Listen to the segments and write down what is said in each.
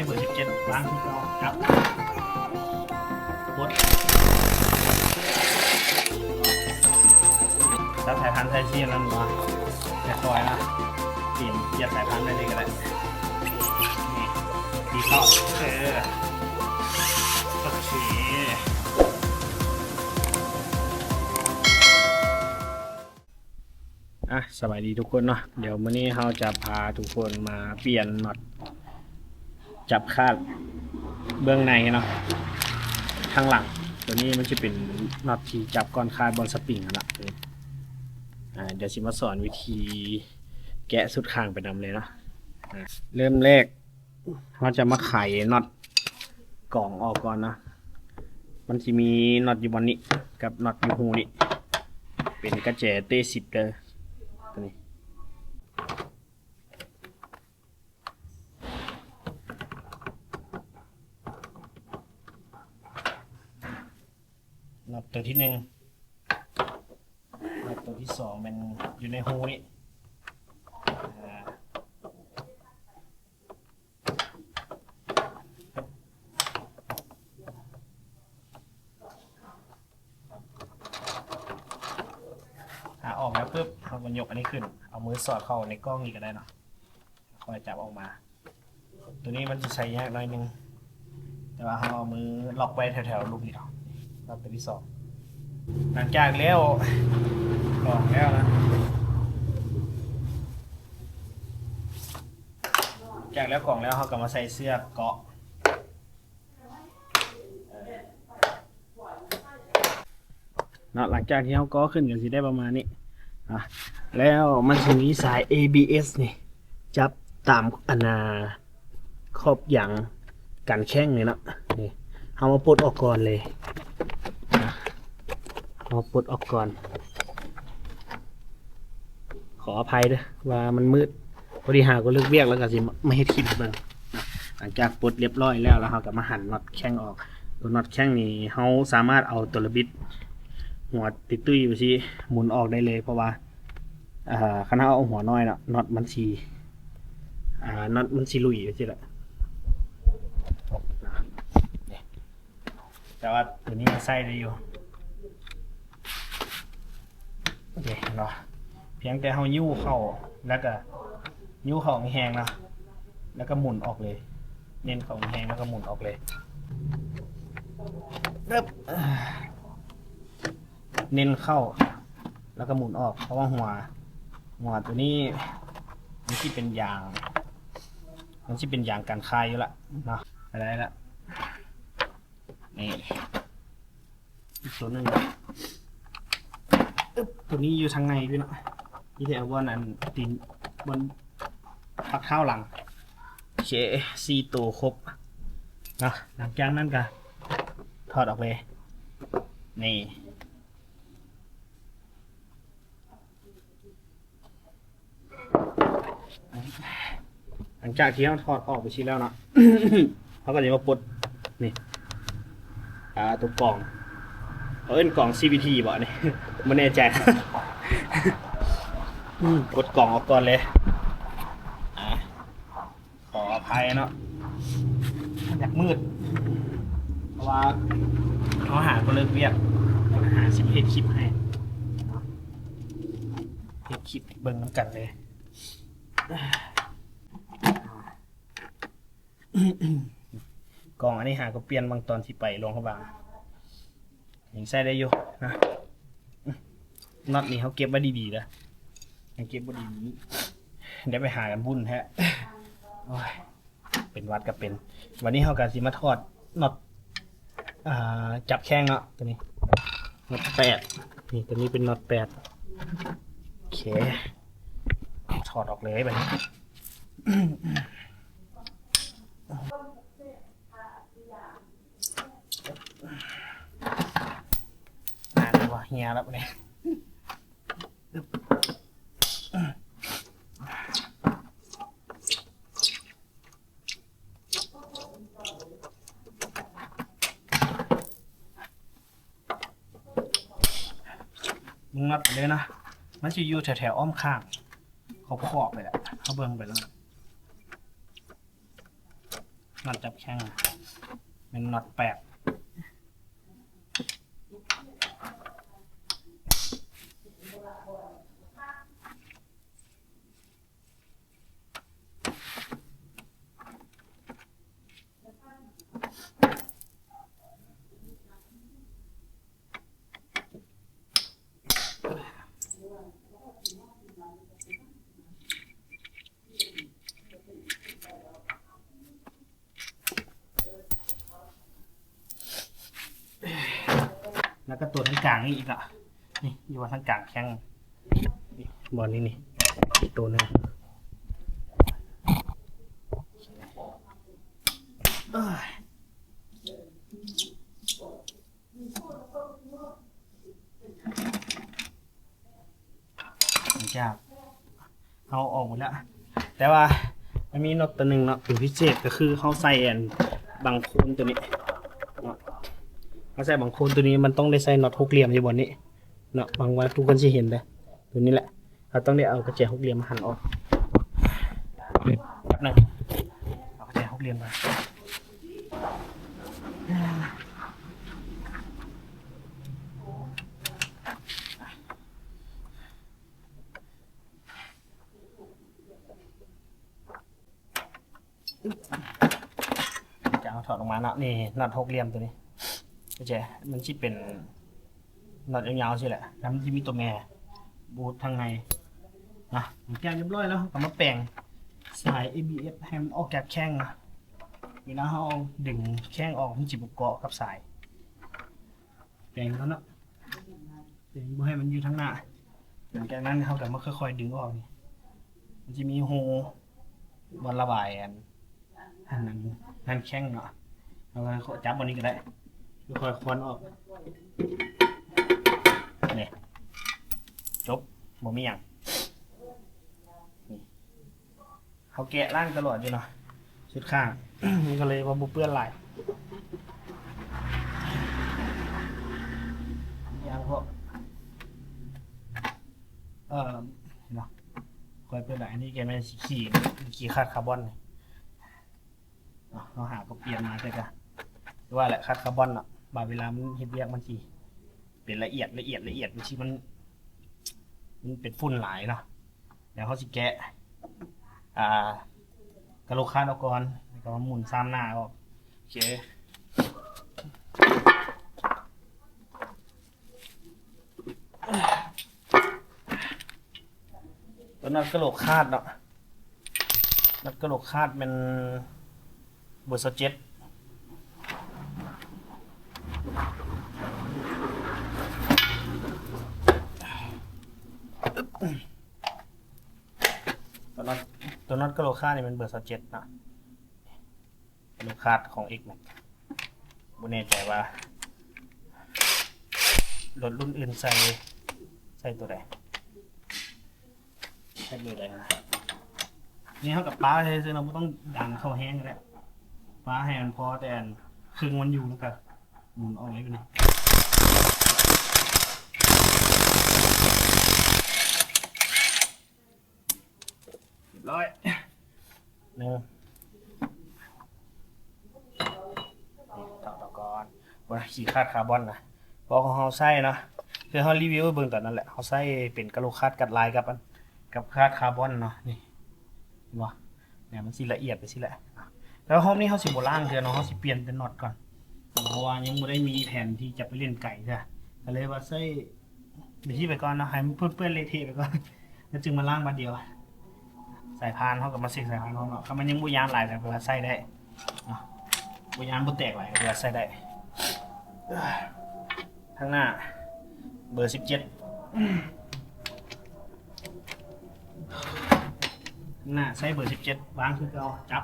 ເບີສິບເຈັດ ວາງຄືເກົ່າ ຈັບ ກົດ ຈັບສາຍພານໃສ່ຊີ້ແລ້ວເນາະ ຄ່ອຍໆນະ ປີນ ຈຽບສາຍພານໄວ້ນີ້ກໍໄດ້ ນີ້ ຕີເຂົ້າ ເອີ ໂອເຄ. ອ່ະ ສະບາຍດີທຸກຄົນເນາະ ດຽວມື້ນີ້ເຮົາຈະພາທຸກຄົນມາປ່ຽນນັອດຈັບຄາດເບື້ອງໃນເນາະ ທາງຫຼັງ ໂຕນີ້ມັນຊິເປັນນັອດທີ່ຈັບກ່ອນຄາດບ່ອນສະປຣິງຫັ້ນລະ ອາ ດຽວຊິມາສອນວິທີແກະຊຸດຂ້າງໄປນຳເລີຍເນາະ ອາ ເລີ່ມແລກ ເຮົາຈະມາໄຂນັອດກອງອອກກ່ອນເນາະ ມັນຊິມີນັອດຢູ່ບ່ອນນີ້ ກັບນັອດຢູ່ຮູນີ້ ເປັນກະແຈເຕ້ສິບເດີ ໂຕນີ້ ນັອດໂຕທີໜຶ່ງ ແລະ ໂຕທີສອງແມ່ນຢູ່ໃນຮູນີ້ ອາ ຖ້າອອກແລ້ວປຶບ ເຮົາກໍຍົກອັນນີ້ຂຶ້ນ ເອົາມືສອດເຂົ້າໃນກ້ອງນີ້ກໍໄດ້ເນາະ ຄ່ອຍຈັບອອກມາ ໂຕນີ້ມັນຈະໃຊ້ຍາກໜ້ອຍໜຶ່ງ ແຕ່ວ່າເຮົາເອົາມືລັອກໄວ້ແຖວໆລຸ່ມນີ້ເນາະ ນັອດໂຕທີສອງ ຫຼັງຈາກແລ້ວກອງແລ້ວນະ ຈາກແລ້ວກອງແລ້ວ ເຮົາກໍມາໃສ່ເຊືອກເກາະ ເນາະ ຫຼັງຈາກທີ່ເຮົາກໍ່ຂຶ້ນກໍຊິໄດ້ປະມານນີ້ ອາ ແລ້ວມັນຊິມີສາຍເອບີເອສນີ້ ຈັບຕາມອັນນ່າຂອບຢາງກັນແຂ້ງນີ້ເນາະ ນີ້ ເຮົາມາປົດອອກກ່ອນເລີຍ ເຮົາປົດອອກກ່ອນ ຂໍອະໄພເດີວ່າມັນມືດ ພໍດີຫາກໍເລີກວຽກ ແລ້ວກໍຊິມາເຮັດຄລິບໃຫ້ເບິ່ງ. ຫຼັງຈາກປົດລຽບຮ້ອຍແລ້ວ ແລ້ວເຮົາກໍມາຫັນນັອດແຂ້ງອອກ. ຕົວນັອດແຂ້ງນີ້ເຮົາສາມາດເອົາຕົວລະບິດຫົວຕຸ້ຍໆ ໄປຊີ້ ໝູນອອກໄດ້ເລີຍ ເພາະວ່າ ເອີ ຄັນເຮົາເອົາຫົວນ້ອຍເນາະ ນັອດມັນຊິ ອາ ນັອດມັນຊິຫຼຸຍໄປຊີ້ແຫຼະ. ແຕ່ວ່າຕົວນີ້ຍັງໃຊ້ໄດ້ຢູ່ ໂອເຄເນາະ ພຽງແຕ່ເຮົາຍູ້ເຂົ້າ ແລ້ວກະຍູ້ເຂົ້າແຮງໆເນາະ ແລ້ວກະໝູນອອກເລີຍ ເນັ້ນເຂົ້າແຮງໆ ແລ້ວກະໝູນອອກເລີຍ ເນັ້ນເຂົ້າ ແລ້ວກະໝູນອອກ ເພາະວ່າຫົວ ຫົວຕົວນີ້ມັນຊິເປັນຢາງ ມັນຊິເປັນຢາງກັນຄາຍຢູ່ລະເນາະ ໄດ້ລະ. ນີ້ ອີກຕົວໜຶ່ງ ອຶບ ຕົວນີ້ຢູ່ທາງໃນພີ້ເນາະ ຢູ່ແຖວບ່ອນອັນຕີນ ບ່ອນພັກເທົ້າຫຼັງ. ໂອເຄ ສີ່ຕົວຄົບເນາະ ຫຼັງຈາກນັ້ນກະຖອດອອກເລີຍ ນີ້. ຫຼັງຈາກທີ່ເຮົາຖອດອອກໄປຊີ້ແລ້ວເນາະ ເຮົາກໍຊິມາປົດນີ້ ອາ ຕົວກອງ ເຂົາເອີ້ນກອງ ຊີວີທີ ບໍ່ນີ້ ບໍ່ແນ່ໃຈ ປົດກອງອອກກ່ອນເລີຍ ອາ. ຂໍອະໄພເນາະ ຢາກມືດ ເພາະວ່າເຮົາຫາກໍເລີກວຽກ ຫາຊິເຮັດຄລິບໃຫ້ ເຮັດຄລິບເບິ່ງນຳກັນເລີຍ. ກອງອັນນີ້ຫາກໍປ່ຽນບາງຕອນຊິໄປຫຼວງພະບາງ. ຍັງໃຊ້ໄດ້ຢູ່ນະ ນັອດນີ້ເຮົາເກັບໄວ້ດີໆເດີ ຍັງເກັບບໍ່ດີ ໄດ້ໄປຫາກັນວຸ້ນແທ້ ໂອ້ຍ ເປັນຫວັດກໍເປັນ. ວັນນີ້ເຮົາກໍຊິມາຖອດນັອດ ອ່າ ຈັບແຂ້ງເນາະ ຕົວນີ້ນັອດແປດ ນີ້ ຕົວນີ້ເປັນນັອດແປດ ໂອເຄ ຖອດອອກເລີຍບັດນີ້. ໜ້າຈະວ່າເຫຍແລ້ວບັດນີ້ ມຶງນັດໄປເລີຍນະ ມັນຊິຢູ່ແຖວໆອ້ອມຂ້າງ ຂອບໆ ໄປແຫຼະ ເຮົາເບິ່ງໄປແລ້ວ. ນັອດຈັບແຂ້ງ ແມ່ນນັອດແປດ. ແລ້ວກໍຕົວທາງກາງນີ້ອີກເນາະ ນີ້ ຢູ່ວ່າທາງກາງແຂ້ງ ນີ້ ບ່ອນນີ້ນີ້ ອີກຕົວໜຶ່ງ. ເອີຍ ຫຼັງຈາກເຮົາອອກໝົດແລ້ວ ແຕ່ວ່າມັນມີນັອດຕົວໜຶ່ງເນາະ ເປັນພິເສດ ກໍຄືເຮົາໃສ່ອັນບັງໂຄນຕົວນີ້ເນາະ ເຮົາໃສ່ບັງໂຄນຕົວນີ້ ມັນຕ້ອງໄດ້ໃສ່ນັອດຫົກຫຼ່ຽມຢູ່ບ່ອນນີ້ເນາະ ຫວັງວ່າທຸກຄົນຊິເຫັນເດີ້ ຕົວນີ້ແຫຼະ ເຮົາຕ້ອງໄດ້ເອົາກະແຈຫົກຫຼ່ຽມມາຫັນອອກ ແປັບໜຶ່ງ ເອົາກະແຈຫົກຫຼ່ຽມກ່ອນ. ຈະເອົາຖອດອອກມາເນາະ ນີ້ນັອດຫົກຫຼ່ຽມຕົວນີ້ ເຂົ້າໃຈ ມັນຊິເປັນນັອດຍາວໆຊີ້ແຫຼະ ແລ້ວມັນຊິມີຕົວແມ່ບູດທາງໃນນະ. ແກ້ວຮຽບຮ້ອຍແລ້ວ ເຮົາກໍມາແປງສາຍເອບີເອັສໃຫ້ມັນອອກຈາກແຂ້ງນະ ເວລາເຮົາດຶງແຂ້ງອອກ ມັນຊິບໍ່ເກາະກັບສາຍ ແປງກ່ອນເນາະ ແປງບໍ່ໃຫ້ມັນຢູ່ທາງໜ້າ. ຫຼັງຈາກນັ້ນເຮົາກໍມາຄ່ອຍໆດຶງອອກນີ້ ມັນຊິມີຮູບ່ອນລະບາຍອັນ ອັນນັ້ນ ນັ້ນແຂ້ງເນາະ ເຮົາກໍຈັບບ່ອນນີ້ກໍໄດ້ ຄ່ອຍໆຄອນອອກ ນີ້ ຈົບ ບໍ່ມີຫຍັງ. ນີ້ ເຮົາແກະລ້າງຕະຫຼອດຢູ່ເນາະ ຊຸດຂ້າງ ມັນກໍເລີຍວ່າບໍ່ເປື້ອນຫຼາຍ ຢ່າງພວກ ເອີ ເນາະ ຄ່ອຍເປື້ອນຫຼາຍ. ອັນນີ້ກໍແມ່ນຂີ້ ຂີ້ຄາດຄາບອນນີ້ເນາະ ເຮົາຫາກໍປ່ຽນມາ ແຕ່ກໍຄືວ່າແຫຼະ ຄາດຄາບອນເນາະ ບາດເວລາມັນເຮັດວຽກ ມັນຊິເປັນລະອຽດ ລະອຽດ ລະອຽດ ມັນຊິ ມັນ ມັນເປັນຝຸ່ນຫຼາຍເນາະ. ດຽວເຮົາຊິແກະ ອ່າ ກະໂຫຼກຄາດອອກກ່ອນ ແລ້ວກໍມາໝູນຊາມໜ້າອອກ. ໂອເຄ ຕົວນັອດກະໂຫຼກຄາດເນາະ ນັອດກະໂຫຼກຄາດແມ່ນເບີຊາວເຈັດ. ຕົວນັອດ ຕົວນັອດກະໂຫຼກຄາດນີ້ແມ່ນເບີຊາວເຈັດເນາະ ກະໂຫຼກຄາດຂອງເອັກແມັກ. ບໍ່ແນ່ໃຈວ່າລົດລຸ້ນອື່ນໃສ່ ໃສ່ຕົວໃດ ໃສ່ເບີໃດນະ. ນີ້ເຮົາກໍປະໃສ່ຊື່ໆເນາະ ບໍ່ຕ້ອງດັນເຂົ້າແຮງກໍໄດ້ ປະໃຫ້ມັນພໍແຕ່ອັນເຄິ່ງມັນຢູ່ ແລ້ວກໍໝູນອອກເລີຍນີ້. ຮຽບຮ້ອຍ ໜຶ່ງ ນີ້ ຖອດອອກກ່ອນ. ບໍ່ ຂີ້ຄາດຄາບອນນະ ເພາະຂອງເຮົາໃຊ້ເນາະ ຄືເຮົາຣີວິວໃຫ້ເບິ່ງຕອນນັ້ນແຫຼະ ເຮົາໃຊ້ເປັນກະໂຫຼກຄາດກັດລາຍກັບອັນ ກັບຄາດຄາບອນເນາະ. ນີ້ ເຫັນບໍ່ ແນວມັນຊິລະອຽດໄປຊີ້ແຫຼະ. ແລ້ວຮອບນີ້ເຮົາຊິບໍ່ລ້າງເທື່ອເນາະ ເຮົາຊິປ່ຽນແຕ່ນັອດກ່ອນ ເພາະວ່າຍັງບໍ່ໄດ້ມີແຜນທີ່ຈະໄປຫຼິ້ນໄກເທື່ອ ກໍເລີຍວ່າໃຊ້ ເປັນທີ່ໄປກ່ອນເນາະ ໃຫ້ມັນເປື້ອນໆເລະເທະໄປກ່ອນ ແລ້ວຈຶ່ງມາລ້າງບາດດຽວ. ສາຍພານເຮົາກໍມາເຊັກສາຍພານເຮົາເນາະ ຄັນມັນຍັງບໍ່ຍານຫຼາຍກໍເວລາໃຊ້ໄດ້ເນາະ ບໍ່ຍານບໍ່ແຕກຫຼາຍກໍເວລາໃຊ້ໄດ້. ທາງໜ້າເບີສິບເຈັດ ທາງໜ້າໃຊ້ເບີສິບເຈັດ ວາງຄືເກົ່າ ຈັບ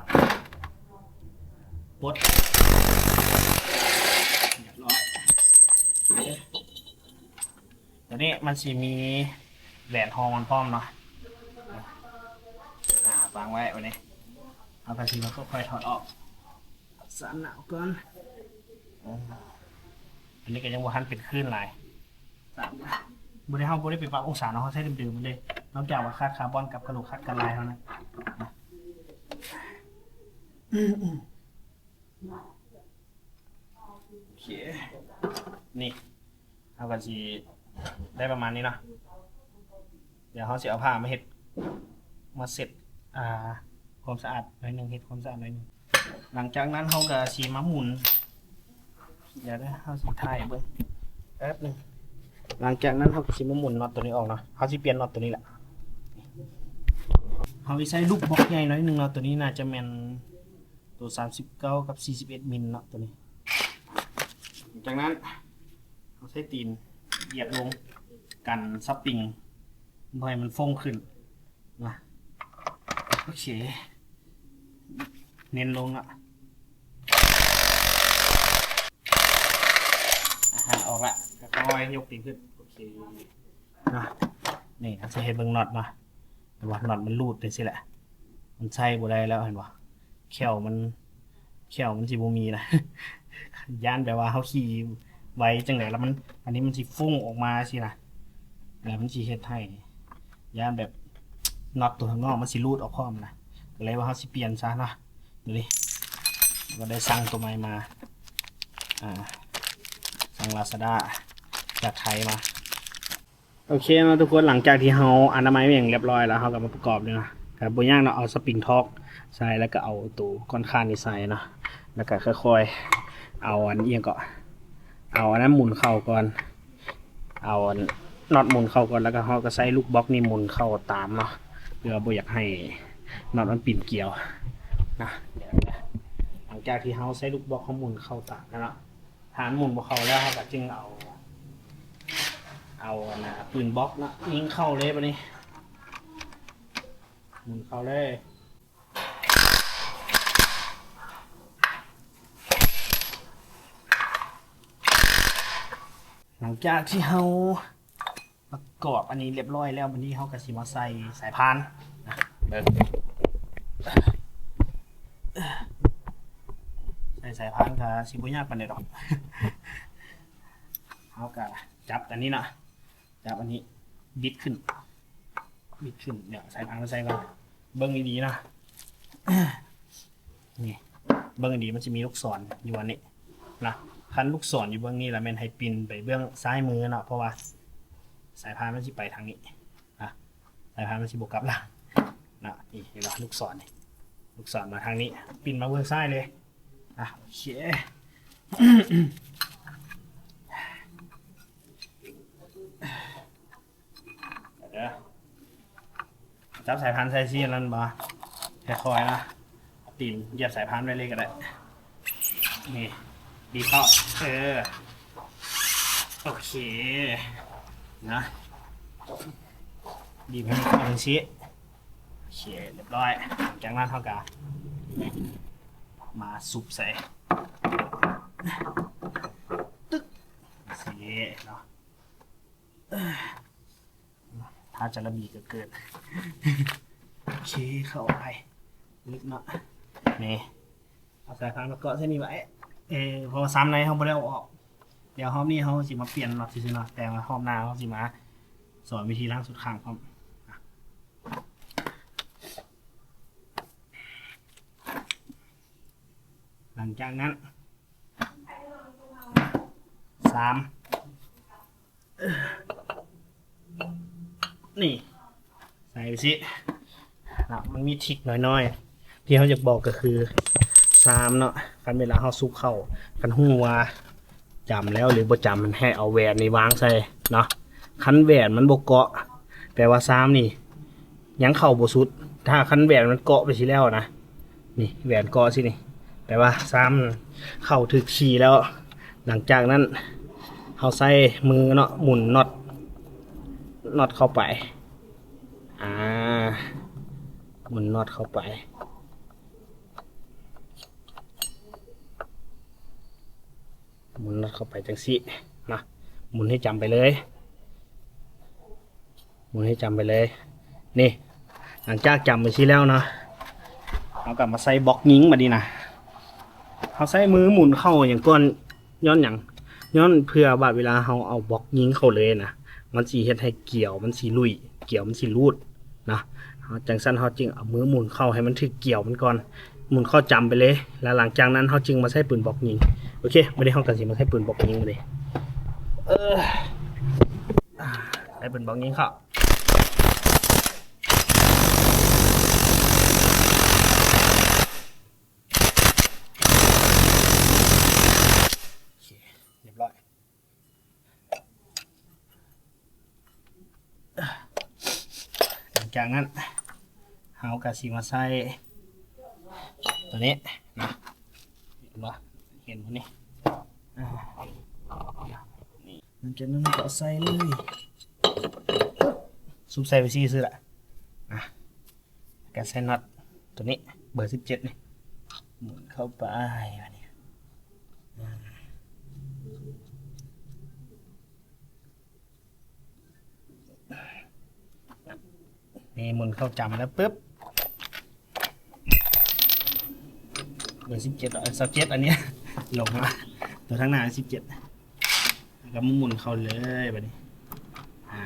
ປົດ ຮຽບຮ້ອຍ. ໂອເຄ ຕົວນີ້ມັນຊິມີແຫວນຮອງມັນພ້ອມເນາະ ອ່າ ວາງໄວ້ບາດນີ້ ເຮົາກໍຊິມາຄ່ອຍໆຖອດອອກ ສານໜ້າອອກກ່ອນ. ອືມ ອັນນີ້ກໍຍັງບໍ່ທັນເປັນຄື້ນຫຼາຍ ບໍ່ໄດ້ ເຮົາບໍ່ໄດ້ໄປປັບອົງສາເນາະ ເຮົາໃຊ້ເດີມໆເລີຍ ນອກຈາກວ່າຄາດຄາບອນກັບກະໂຫຼກຄາດກັນລາຍເທົ່ານັ້ນ. ອືມ ໂອເຄ ນີ້ ເຮົາກໍຊິໄດ້ປະມານນີ້ເນາະ. ດຽວເຮົາຊິເອົາຜ້າມາເຮັດ ມາເຊັດ ອ່າ ຄວາມສະອາດໜ້ອຍໜຶ່ງ ເຮັດຄວາມສະອາດໜ້ອຍໜຶ່ງ. ຫຼັງຈາກນັ້ນເຮົາກໍຊິມາໝູນ ດຽວເດີ ເຮົາຊິຖ່າຍໃຫ້ເບິ່ງແປັບໜຶ່ງ. ຫຼັງຈາກນັ້ນເຮົາກໍຊິມາໝູນນັອດໂຕນີ້ອອກເນາະ. ເຮົາຊິປ່ຽນນັອດໂຕນີ້ແຫຼະ. ເຮົາຊິໃຊ້ລູກບລັອກໃຫຍ່ໜ້ອຍໜຶ່ງເນາະ. ໂຕນີ້ໜ້າຈະແມ່ນໂຕສາມສິບເກົ້າກັບສີ່ສິບເອັດມິນເນາະ ໂຕນີ້. ຫຼັງຈາກນັ້ນເຮົາໃຊ້ຕີນຢຽບລົງ ກັນສະປຣິງບໍ່ໃຫ້ມັນຟົ້ງຂຶ້ນນະ. ໂອເຄ ເນັ້ນລົງເນາະ. ອາ ອອກລະ ຄ່ອຍຍົກຕີນຂຶ້ນ. ໂອເຄ ນະ ນີ້ ເຮົາຊິໃຫ້ເບິ່ງນັອດເນາະ. ເຫັນບໍ່? ນັອດມັນຮູດຈັ່ງຊີ້ແຫຼະ ມັນໃຊ້ບໍ່ໄດ້ແລ້ວ ເຫັນບໍ່? ແຂ້ວມັນ ແຂ້ວມັນຊິບໍ່ມີນະ. ຢ້ານແບບວ່າເຮົາຂີ່ໄວຈັ່ງໃດ ແລ້ວມັນ ອັນນີ້ມັນຊິຟົ້ງອອກມາຊີ້ນະ ແລ້ວມັນຊິເຮັດໃຫ້ ຢ້ານແບບນັອດຕົວຂ້າງນອກມັນຊິຮູດອອກພ້ອມນະ. ກໍເລີຍວ່າເຮົາຊິປ່ຽນຊະເນາະ. ໂຕນີ້ ກໍໄດ້ສັ່ງຕົວໃໝ່ມາ ອ່າ ສັ່ງລາຊາດ້າຈາກໄທມາ. ໂອເຄເນາະທຸກຄົນ ຫຼັງຈາກທີ່ເຮົາອະນາໄມຫຍັງຮຽບຮ້ອຍແລ້ວ ເຮົາກໍມາປະກອບເລີຍເນາະ. ກໍບໍ່ຍາກເນາະ ເອົາສະປຣິງທອກໃສ່ ແລ້ວກໍເອົາໂຕກ້ອນຄານນີ້ໃສ່ເນາະ ແລ້ວກໍຄ່ອຍໆເອົາອັນ ອີ່ຫຍັງເກາະ ເອົາອັນນັ້ນໝູນເຂົ້າກ່ອນ ເອົາອັນນັອດໝູນເຂົ້າກ່ອນ ແລ້ວກໍເຮົາກໍໃຊ້ລູກບລັອກນີ້ໝູນເຂົ້າຕາມເນາະ ເພື່ອບໍ່ຢາກໃຫ້ນັອດມັນປິ່ນກຽວນະ. ດຽວ ຫຼັງຈາກທີ່ເຮົາໃຊ້ລູກບລັອກເຮົາໝູນເຂົ້າຕາມແລ້ວເນາະ ຖ້າມັນໝູນບໍ່ເຂົ້າແລ້ວ ເຮົາກໍຈຶ່ງເອົາ ເອົາອັນນ່າ ປືນບລັອກເນາະ ຍິງເຂົ້າເລີຍບາດນີ້ ໝູນເຂົ້າເລີຍ. ຫຼັງຈາກທີ່ເຮົາ ປະກອບອັນນີ້ຮຽບຮ້ອຍແລ້ວ ບາດນີ້ເຮົາກໍຊິມາໃສ່ສາຍພານນະ ເບິ່ງ ໃສ່ສາຍພານກໍຊິບໍ່ຍາກປານໃດດອກ. ເຮົາກໍຈັບອັນນີ້ເນາະ ຈັບອັນນີ້ ບິດຂຶ້ນ ບິດຂຶ້ນ ດຽວສາຍພານມາໃສ່ກ່ອນ. ເບິ່ງດີໆເນາະ ນີ້ ເບິ່ງດີໆ ມັນຈະມີລູກສອນຢູ່ອັນນີ້ນະ. ຄັນລູກສອນຢູ່ເບື້ອງນີ້ລະແມ່ນໃຫ້ປິ່ນໄປເບື້ອງຊ້າຍມືເນາະ ເພາະວ່າສາຍພານມັນຊິໄປທາງນີ້ນະ ສາຍພານມັນຊິບໍ່ກັບຫຼັງນະ. ນີ້ເຫັນບໍ່ ລູກສອນນີ້ ລູກສອນມາທາງນີ້ ປິ່ນມາເບື້ອງຊ້າຍເລີຍນະ. ໂອເຄ ເດີ ຈັບສາຍພານໃສ່ຊີ້ນັ້ນບໍ່ ຄ່ອຍໆນະ ເອົາຕີນຢຽບສາຍພານໄວ້ເລີຍກໍໄດ້. ນີ້ ບີບເຂົ້າ ເອີ ໂອເຄນະ ບີບໃຫ້ມັນເຂົ້າຈັ່ງຊີ້. ໂອເຄ ຮຽບຮ້ອຍ. ຫຼັງຈາກນັ້ນເຮົາກໍມາຊຸບໃສ່ ຕຶກ ຊີ້ເນາະ. ຖ້າຈະລະບີກໍເກີດ ໂອເຄ ເຂົ້າໄປ ລຶກເນາະ. ນີ້ ເອົາສາຍພານມາເກາະໃສ່ນີ້ໄວ້ ເອີ ເພາະວ່າຊາມໃນເຮົາບໍ່ໄດ້ເອົາອອກ. ດຽວຮອບນີ້ເຮົາຊິມາປ່ຽນນັອດຊື່ໆເນາະ ແຕ່ວ່າຮອບໜ້າເຮົາຊິມາສອນວິທີລ້າງຊຸດຂ້າງພ້ອມ. ຫຼັງຈາກນັ້ນ ສາມ ນີ້ ໃສ່ໄປຊິເນາະ. ມັນມີທິກນ້ອຍໆ ທີ່ເຮົາຢາກບອກກໍຄື ຊາມເນາະ ຄັນເວລາເຮົາຊຸບເຂົ້າ ຄັນຮູ້ວ່າຈຳແລ້ວ ຫຼື ບໍ່ຈຳ ໃຫ້ເອົາແຫວນນີ້ວາງໃສ່ເນາະ. ຄັນແຫວນມັນບໍ່ເກາະ ແປວ່າຊາມນີ້ຍັງເຂົ້າບໍ່ສຸດ. ຖ້າຄັນແຫວນມັນເກາະໄປຊີ້ແລ້ວນະ ນີ້ ແຫວນເກາະຊີ້ນີ້ ແປວ່າຊາມເຂົ້າຖືກທີ່ແລ້ວ. ຫຼັງຈາກນັ້ນເຮົາໃຊ້ມືເນາະ ໝູນນັອດ ນັອດເຂົ້າໄປ ອາ ໝູນນັອດເຂົ້າໄປ ໝູນນັອດເຂົ້າໄປຈັ່ງຊີ້ນະ ໝູນໃຫ້ຈຳໄປເລີຍ. ໝູນໃຫ້ຈຳໄປເລີຍ. ນີ້ ຫຼັງຈາກຈຳໄປຊີ້ແລ້ວເນາະ ເຮົາກໍມາໃສ່ບລັອກຍິງບາດນີ້ນະ. ເຮົາໃຊ້ມືໝູນເຂົ້າຫຍັງກ່ອນ ຍ້ອນຫຍັງ? ຍ້ອນເພື່ອວ່າເວລາເຮົາເອົາບລັອກຍິງເຂົ້າເລີຍນະ ມັນຊິເຮັດໃຫ້ກຽວມັນຊິຫຼຸຍ ກຽວມັນຊິຫຼຸດນະ. ເຮົາ ຈັ່ງຊັ້ນເຮົາຈຶ່ງເອົາມືໝູນເຂົ້າໃຫ້ມັນຖືກກຽວມັນກ່ອນ. ໝູນເຂົ້າຈຳໄປເລີຍ ແລ້ວຫຼັງຈາກນັ້ນເຮົາຈຶ່ງມາໃຊ້ປືນບອກຍິງ. ໂອເຄ ບາດນີ້ເຮົາກໍຊິມາໃຊ້ປືນບອກຍິງບາດນີ້ ເອີ ໃຊ້ປືນບອກຍິງເຂົ້າ. ໂອເຄ ຮຽບຮ້ອຍ. ຫຼັງຈາກນັ້ນເຮົາກໍຊິມາໃສ່ຕົວນີ້ນະ ເຫັນບໍ່ ເຫັນບໍ່ນີ້ ອາ ນີ້ ຫຼັງຈາກນັ້ນເຮົາກໍເອົາໃສ່ເລີຍ ຊຸບໃສ່ໄປຊື່ໆລະ ອາ ກະໃສ່ນັອດຕົວນີ້ ເບີສິບເຈັດນີ້ ໝູນເຂົ້າໄປ ບາດນີ້ ອາ ນີ້ໝູນເຂົ້າຈຳແລ້ວປຶບ ເບີສິບເຈັດ ເອີ ຊາວເຈັດ ອັນນີ້ລົງມາ ຕົວທາງໜ້າສິບເຈັດ ແລ້ວກໍໝູນເຂົ້າເລີຍບາດນີ້ ອາ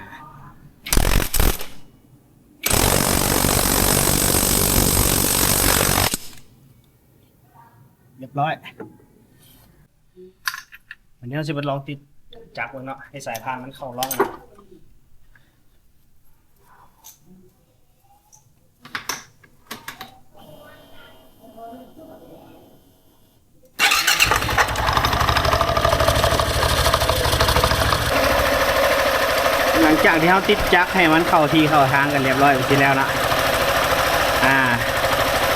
ຮຽບຮ້ອຍ. ບາດນີ້ເຮົາຊິໄປລອງຕິດຈັກເບິ່ງເນາະ ໃຫ້ສາຍພານມັນເຂົ້າຮ່ອງ. ຫຼັງຈາກທີ່ເຮົາຕິດຈັກໃຫ້ມັນເຂົ້າທີ່ເຂົ້າທາງກັນຮຽບຮ້ອຍເປັນທີ່ແລ້ວເນາະ ອາ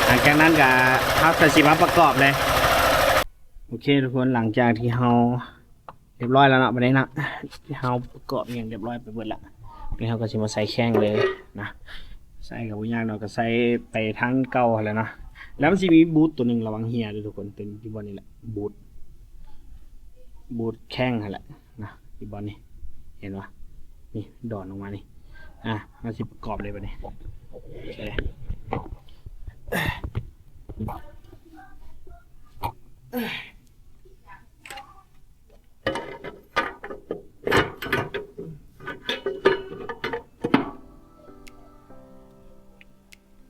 ຫຼັງຈາກນັ້ນກະເຮົາກະຊິມາປະກອບເລີຍ. ໂອເຄທຸກຄົນ ຫຼັງຈາກທີ່ເຮົາຮຽບຮ້ອຍແລ້ວເນາະ ບາດນີ້ເນາະ ເຮົາປະກອບຫຍັງຮຽບຮ້ອຍໄປເບິດລະ ບາດນີ້ເຮົາກໍຊິມາໃສ່ແຂ້ງເລີຍນະ ໃສ່ກໍບໍ່ຍາກດອກ ກໍໃສ່ໄປທາງເກົ່າຫັ້ນແຫຼະເນາະ ແລ້ວມັນຊິມີບູດຕົວໜຶ່ງ ລະວັງເຮຍເດີ້ທຸກຄົນ ຕົວນີ້ ຢູ່ບ່ອນນີ້ແຫຼະ ບູດ ບູດແຂ້ງຫັ້ນແຫຼະນະ ຢູ່ບ່ອນນີ້ ເຫັນບໍ່ ນີ້ ດອນອອກມານີ້ ອາ ເຮົາຊິປະກອບເລີຍບາດນີ້ ໂອເຄ.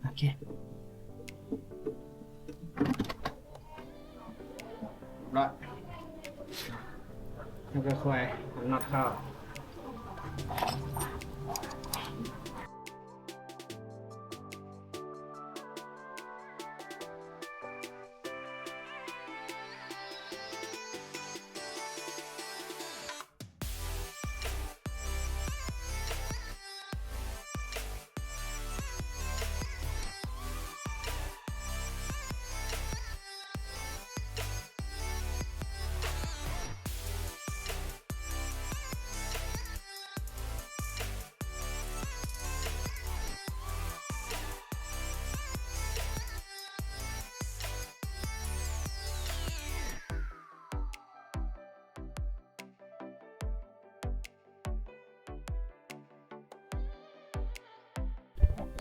ໂອເຄ ຮຽບຮ້ອຍ ແລ້ວກໍຄ່ອຍເອົານັອດເຂົ້າ.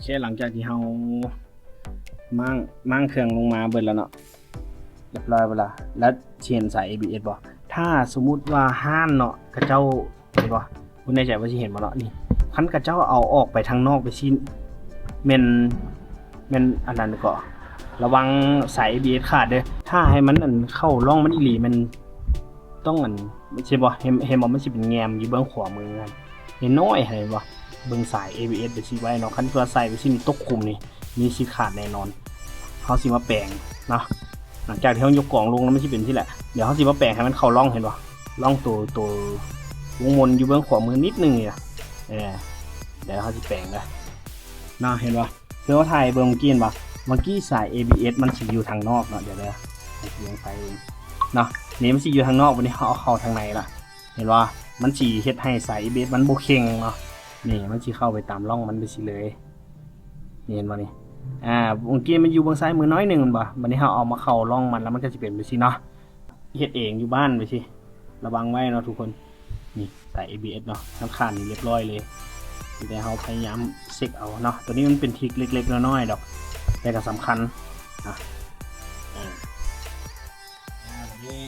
ໂອເຄ ຫຼັງຈາກທີ່ເຮົາມ້າງ ມ້າງເຄື່ອງລົງມາເບິດແລ້ວເນາະ ຮຽບຮ້ອຍເບິດລະ ແລ້ວຊິເຫັນສາຍເອບີເອັສບໍ່? ຖ້າສົມມຸດວ່າຮ້ານເນາະ ເຂົາເຈົ້າ ເຫັນບໍ່? ບໍ່ແນ່ໃຈວ່າຊິເຫັນບໍ່ເນາະ ນີ້ ຄັນເຂົາເຈົ້າເອົາອອກໄປທາງນອກໄປຊີ້ ແມ່ນ ແມ່ນອັນນັ້ນກໍ ລະວັງສາຍເອບີເອັສຂາດເດີ້ ຖ້າໃຫ້ມັນ ອັນ ເຂົ້າຮ່ອງມັນອີ່ຫຼີ ແມ່ນ ຕ້ອງ ອັນ ເຫັນບໍ່? ເຫັນ ເຫັນບໍ່? ມັນຊິເປັນແງມຢູ່ເບື້ອງຂວາມືຫັ້ນ ນ້ອຍໆ ເຫັນບໍ່? ເບິ່ງສາຍເອບີເອັສໄປຊີ້ໄວ້ເນາະ ຄັນຕົວໃສ່ໄປຊີ້ນີ້ຕົກຂຸມນີ້ ມີສິດຂາດແນ່ນອນ. ເຮົາຊິມາແປງເນາະ ຫຼັງຈາກທີ່ເຮົາຍົກກອງລົງແລ້ວ ມັນຊິເປັນຊີ້ແຫຼະ ດຽວເຮົາຊິມາແປງໃຫ້ມັນເຂົ້າຮ່ອງ ເຫັນບໍ່? ຮ່ອງໂຕ ໂຕວົງມົນຢູ່ເບື້ອງຂວາມືນິດໜຶ່ງນີ້ນະ ເອີ ດຽວເຮົາຊິແປງເດີ້ ເນາະ ເຫັນບໍ່? ຄືເຮົາຖ່າຍເບິ່ງເມື່ອກີ້ ເຫັນບໍ່? ເມື່ອກີ້ສາຍເອບີເອັສມັນຊິຢູ່ທາງນອກເນາະ ດຽວເດີ ໃຫ້ເບິ່ງໄຟເບິ່ງເນາະ ນີ້ມັນຊິຢູ່ທາງນອກ ບາດນີ້ເຮົາເອົາເຂົ້າທາງໃນລະ ເຫັນບໍ່? ມັນຊິເຮັດໃຫ້ສາຍເອບີເອັສມັນບໍ່ເຄັ່ງເນາະ ນີ້ມັນຊິເຂົ້າໄປຕາມຮ່ອງມັນໄປຊີ້ເລີຍ ນີ້ເຫັນບໍ່ນີ້? ອາ ເມື່ອກີ້ມັນຢູ່ເບື້ອງຊ້າຍມືໜ້ອຍໜຶ່ງ ແມ່ນບໍ່? ບາດນີ້ເຮົາເອົາມາເຂົ້າຮ່ອງມັນ ແລ້ວມັນກໍຊິເປັນໄປຊີ້ເນາະ ເຮັດເອງຢູ່ບ້ານໄປຊີ້ ລະວັງໄວ້ເນາະທຸກຄົນ. ນີ້ສາຍເອບີເອັສເນາະ ມັນຂາດນີ້ຮຽບຮ້ອຍເລີຍ ມີແຕ່ເຮົາພະຍາຍາມເຊັກເອົາເນາະ ຕົວນີ້ມັນເປັນທຣິກເລັກໆນ້ອຍໆດອກ ແຕ່ກໍສຳຄັນນະ ອາ ອາ ບາດນີ້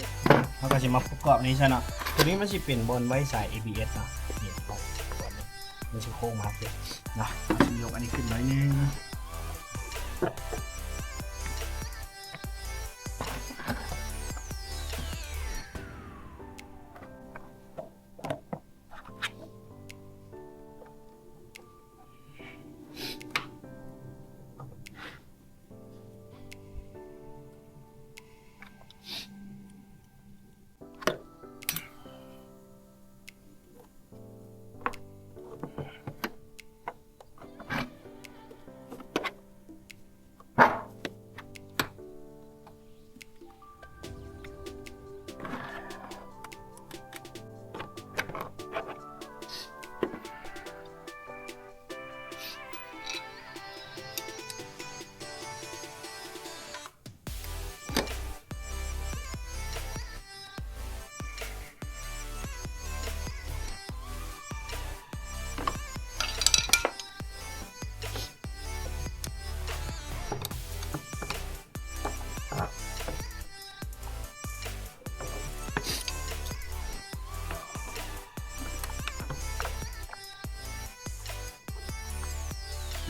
ເຮົາກໍຊິມາປະກອບນີ້ຊະເນາະ ຕົວນີ້ມັນຊິເປັນບ່ອນໄວ້ສາຍເອບີເອັສເນາະ ນີ້ ມັນຊິໂຄ້ງມາເນາະ ເຮົາຊິຍົກອັນນີ້ຂຶ້ນໜ້ອຍໜຶ່ງ ໂອ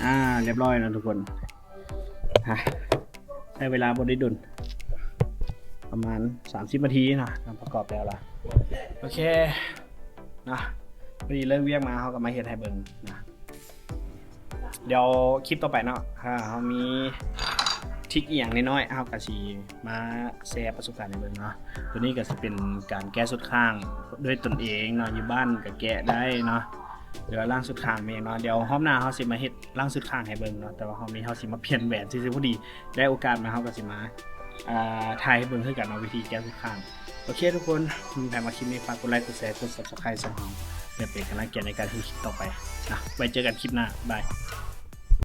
ອ່າ ຮຽບຮ້ອຍເນາະທຸກຄົນ. ຮະ ໃຊ້ເວລາບໍ່ໄດ້ດົນ ປະມານສາມສິບນາທີເນາະ ການປະກອບແລ້ວລະ. ໂອເຄເນາະ ພໍດີເລີກວຽກມາ ເຮົາກໍມາເຮັດໃຫ້ເບິ່ງນະ. ດຽວຄລິບຕໍ່ໄປເນາະ ຖ້າເຮົາມີທຣິກອີ່ຫຍັງນ້ອຍໆ ເຮົາກໍຊິມາແຊປະສົບການໃຫ້ເບິ່ງເນາະ. ໂຕນີ້ກໍຊິເປັນການແກະສົດຂ້າງດ້ວຍຕົນເອງເນາະ ຢູ່ບ້ານກໍແກະໄດ້ເນາະ ຫຼືວ່າລ້າງສົດຂ້າງແມ່ນເນາະ. ດຽວຮອບໜ້າເຮົາຊິມາເຮັດລ້າງສົດຂ້າງໃຫ້ເບິ່ງເນາະ ແຕ່ວ່າຮອບນີ້ເຮົາຊິມາປ່ຽນແບບຊື່ໆ. ພໍດີໄດ້ໂອກາດມາ ເຮົາກໍຊິມາ ອ່າ ຖ່າຍໃຫ້ເບິ່ງຄືກັນເນາະ ວິທີແກະສົດຂ້າງ. ໂອເຄທຸກຄົນ ໃຜມັກຄລິບນີ້ ຝາກກົດໄລ ກົດແຊ ກົດ Subscribe ຊ່ອງເຮົາ ເພື່ອເປັນກຳລັງໃຈໃນການເຮັດຄລິບຕໍ່ໄປນະ. ໄວ້ເຈີກັນຄລິບໜ້າ ບາຍ.